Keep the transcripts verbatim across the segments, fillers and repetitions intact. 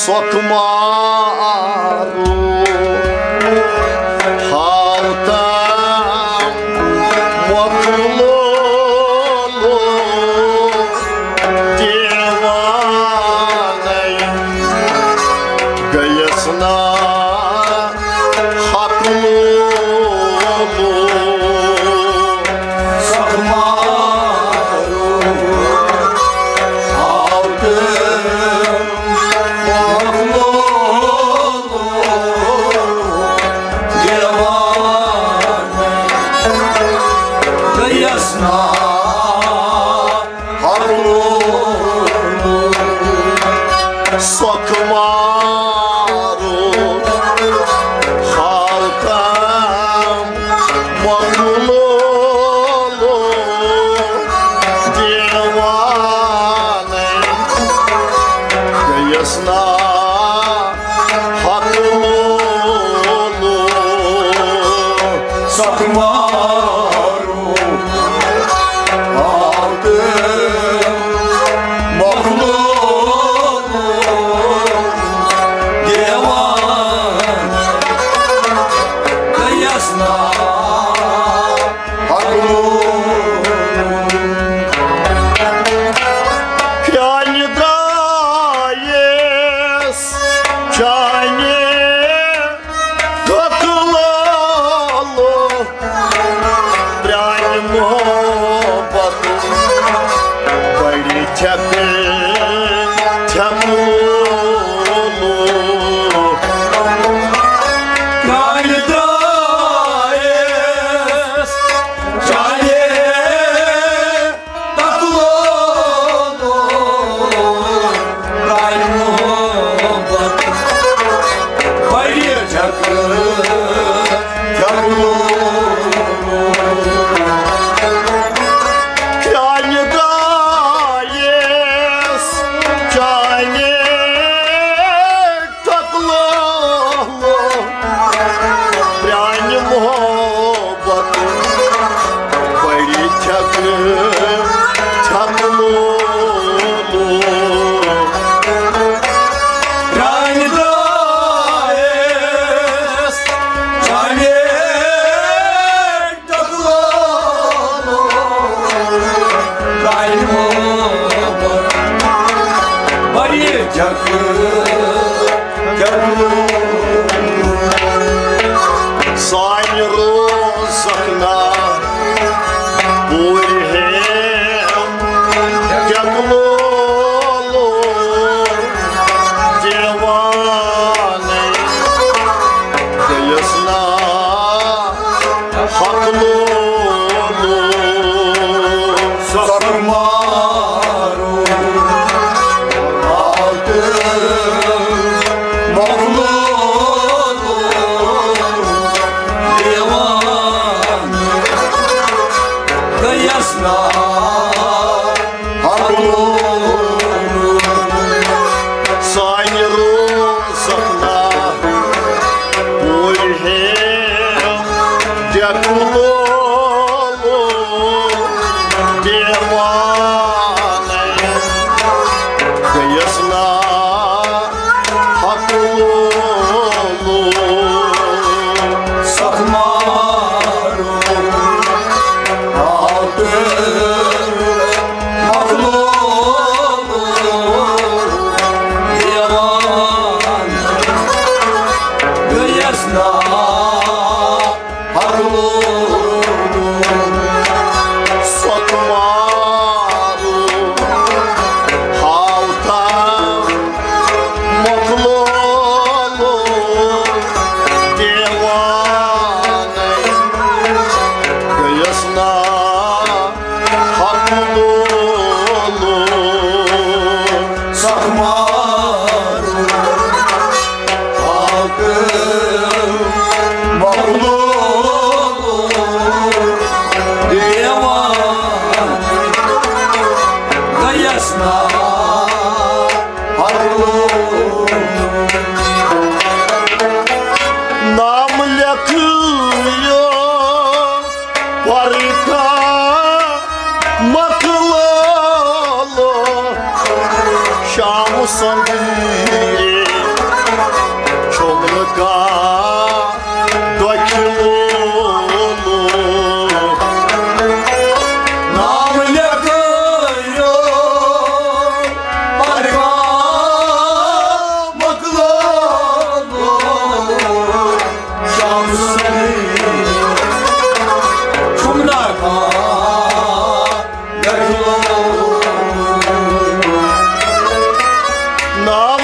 سۄکھ مارو ہاوتم مۄکلولو دیوانَے گٔیَس نا حق لولو۔ سۄکھ مارو ہاوتم مۄکلولو دیوانَے گٔیَس نا حق لولو۔ سۄکھ مارو ہاوتم مۄکلولو دیوانَے گٔیَس نا حق لولو۔ سۄکھ مارو ہاوتم مۄکلولو دیوانَے گٔیَس نا حق لولو۔ پرٛانہِ درٛایس چانہِ ٹۄکہٕ لولو، پرٛانہِ محبت بڑِ ٹھیکہٕ ٹھیکہٕ لولو۔ پرٛانہِ درٛایس چانہِ ٹۄکہٕ لولو، پرٛانہِ محبت بڑِ ٹھیکہٕ ٹھیکہٕ لولو۔ پرٛانہِ درٛایس چانہِ ٹۄکہٕ لولو، پرٛانہِ محبت بڑِ ٹھیکہٕ ٹھیکہٕ لولو۔ پرٛانہِ درٛایس چانہِ ٹۄکہٕ لولو، پرٛانہِ محبت بڑِ ٹھیکہٕ ٹھیکہٕ لولو۔ سانہِ روزکھ نا پورِ ہیم ٹۄکہٕ لولو دیوانَے گٔیَس نا حق لولو۔ سۄکھ مارو ہاوتم مۄکلولو دیوانَے گٔیَس نا حق لولو۔ سانہِ روزکھ نا پورِ ہیم ٹۄکہٕ لولو دیوانَے گٔیَس نا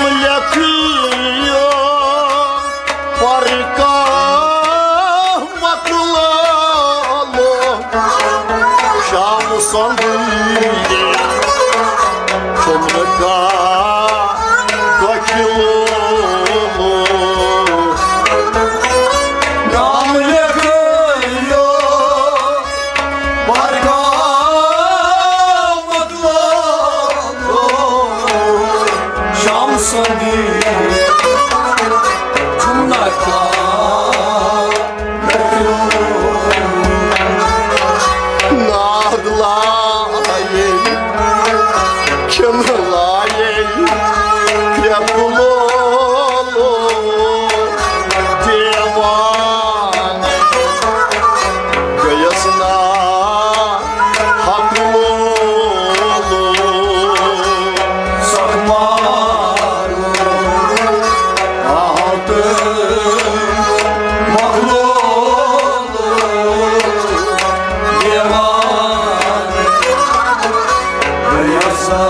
لیکھیو پرکاہ مۄکلٲو شام سندی، چھُنہٕ کانٛہہ دۄکھیو۔ نام لیکھیو پرکاہ مۄکلٲو شام سندی، چھُنہٕ کانٛہہ ناد لایے، کھٮ۪ن لایے، کرٛٮ۪کہٕ لولہٕ دیوان گٔیَس نا حق لولہٕ۔ سکھ مارُن آو تہٕ مۄکلو دیوان یسا۔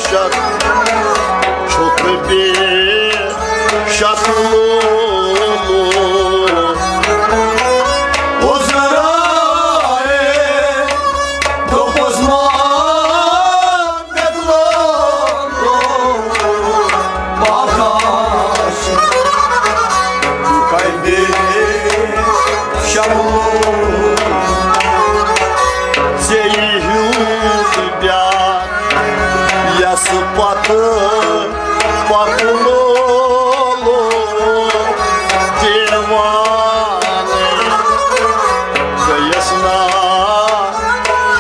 شک چھُکھ بے شک لولو۔ عذرائے دوٚپُس، ما مےٚ لولو، باداش کَمہِ شک لولو۔ ژےٚ ہیوٗ بیٛاکھ یَس پتہٕ پکہٕ لولو، دیوانہٕ گٔیَس نا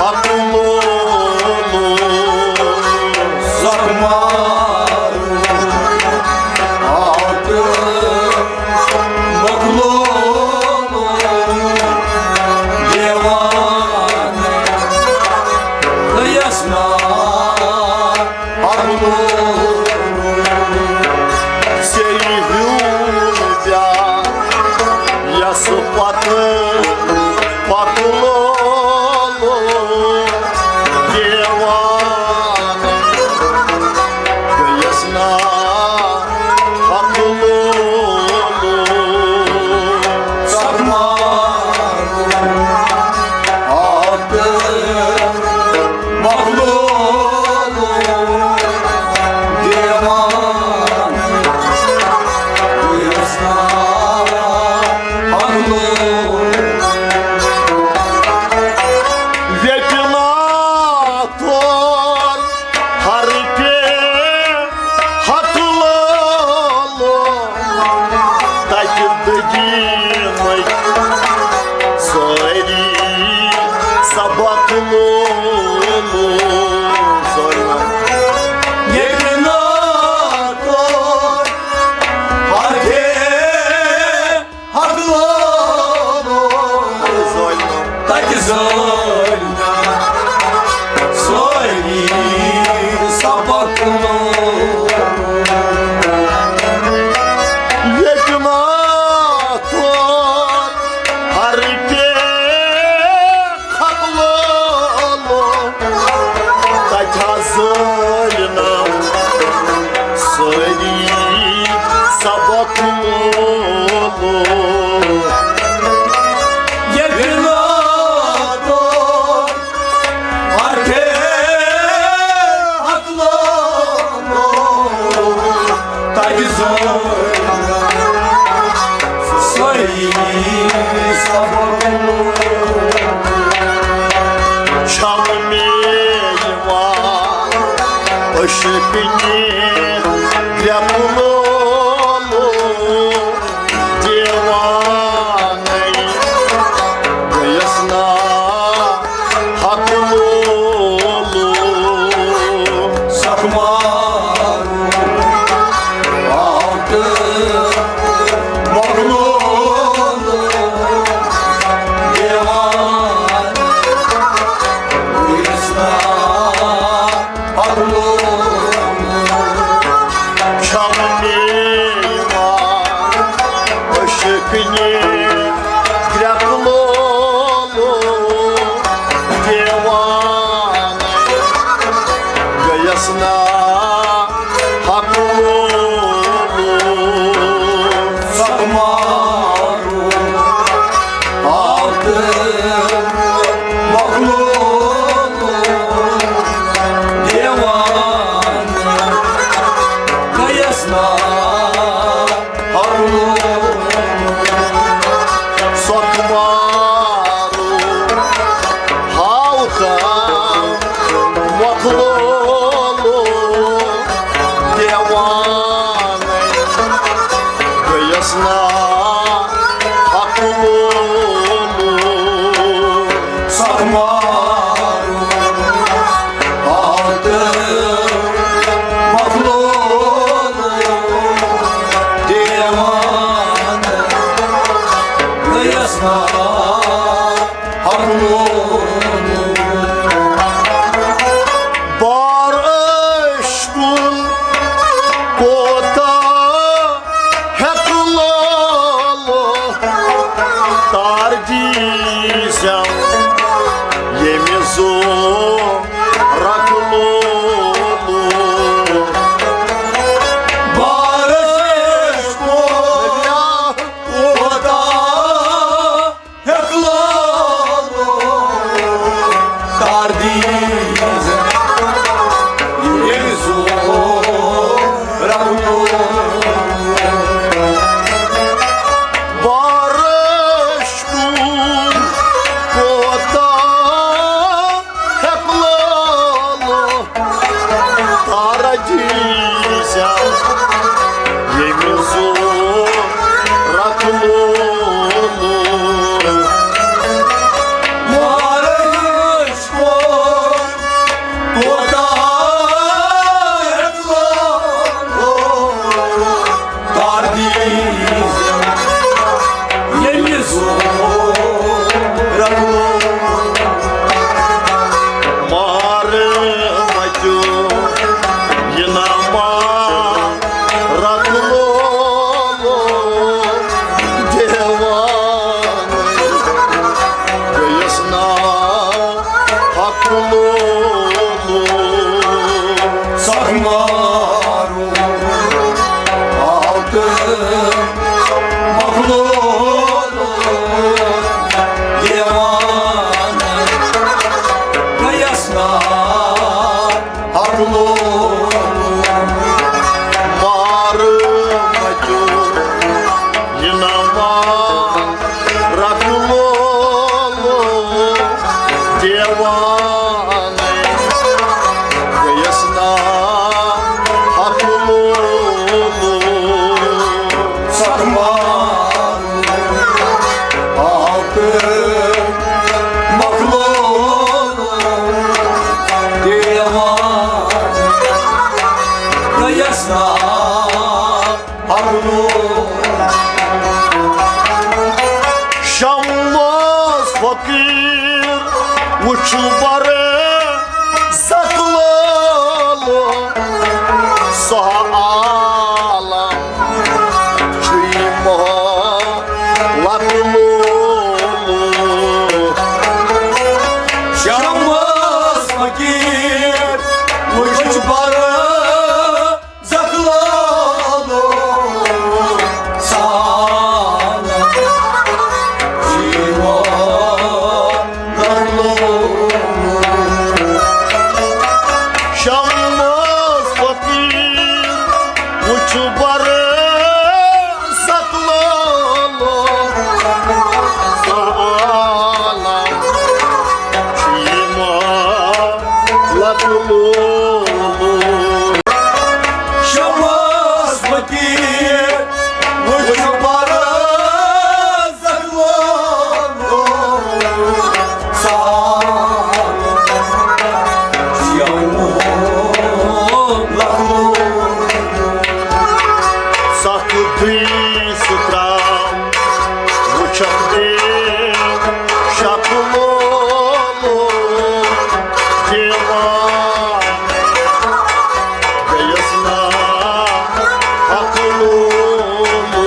حق لولو۔ زخمارو آو تہٕ مۄکلو دیوانہٕ گٔیَس نا حق لولو۔ ژےٚ ہیوٗ بیٛاکھ یَس پتہٕ پکہٕ لولو، دیوانہٕ گٔیَس نا حق لولو۔ زخمارو آو تہٕ مۄکلو دیوان۔ ویٚٹہِ نا تور ہر پے حق لولو، تَتہِ دٔدیٖنٕکۍ سٲری سبق لولو۔ ییٚتہِ نا تور ہر پے حق لولو، تَتہِ زٲلۍ سٲری سبق لولو۔ ییٚتہِ نا تور ہر پے حق لولو، تَتہِ حظ زٲلۍ نہٕ سٲری سبق لولو۔ ییٚتہِ نا تور ہر پے حق لولو، تَتہِ زٲلۍ سٲری سبق لولو۔ چھَم مےٚ یِوان عشقٕنہِ گرٛٮ۪کہٕ لولو، دیوانَے گٔیَس نا حق لولو۔ زخمارو آو تہٕ مۄکلو دیوان۔ یُس نا حق لولو۔ چھَم مےٚ یِوان عشقٕنہِ گرٛٮ۪کہٕ لولو، دیوانَے گٔیَس نا حق لولو۔ زخمارو آو تہٕ مۄکلو دیوان۔ گٔیَس نا حق لولو۔ زخمارو آو تہٕ مۄکلو دیوانَے گٔیَس نا حق لولو۔ زخمارو آو تہٕ مۄکلو دیوان۔ گٔیَس نا حق لولو۔ بار عشقُن کوتاہ ہٮ۪کہٕ لولو، عزیزا، ییٚمہِ ضروٗرت لولو۔ مارش کوٚر کوتاہ لولو۔ کر دیٖزٮ۪م ییٚمہِ ضروٗرت لولو۔ مار متیو یہِ نہ مارت لولو۔ دیوان گٔیَس نا حق لولو۔ سخ مارو آو تہٕ مۄکلولو۔ دیوان گٔیَس نا حق لولو۔ مار متیو یہِ نہ مارت لولو۔ دیوان گٔیَس نا حق لولو۔ سخ مارو آو تہٕ مۄکلولو۔ دیوان گٔیَس نا حق لولو۔ شمس فقیٖر وُچھ برزخ لولو۔ سُہ عالم چھُ یہِ مہلت لولو۔ شمس فقیٖر وُچھ برزخ لولو۔ سال جیوان لولو۔ شمس فقیٖر وُچھ برزخ لولو۔ سُہ عالم چھُ یہِ مہلت لولو۔ شمس فقیٖر وُچھ برزخ لولو۔ سال جیوان لولو۔ سخ دٕے سُترا وُچھکھ بے شک لولو۔ دیوان گٔیَس نا حق لولو۔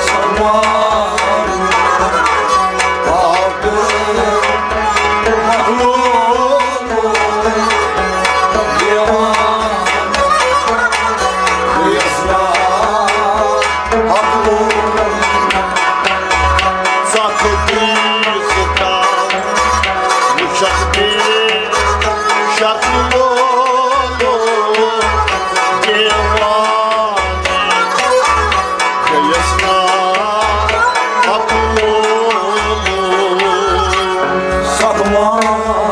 سوال پاک مخلوق دیوان گٔیَس نا حق لولو۔ سخ دٕے سُترا وُچھکھ بے شک لولو۔ دیوان گٔیَس نا حق لولو۔ سخ مار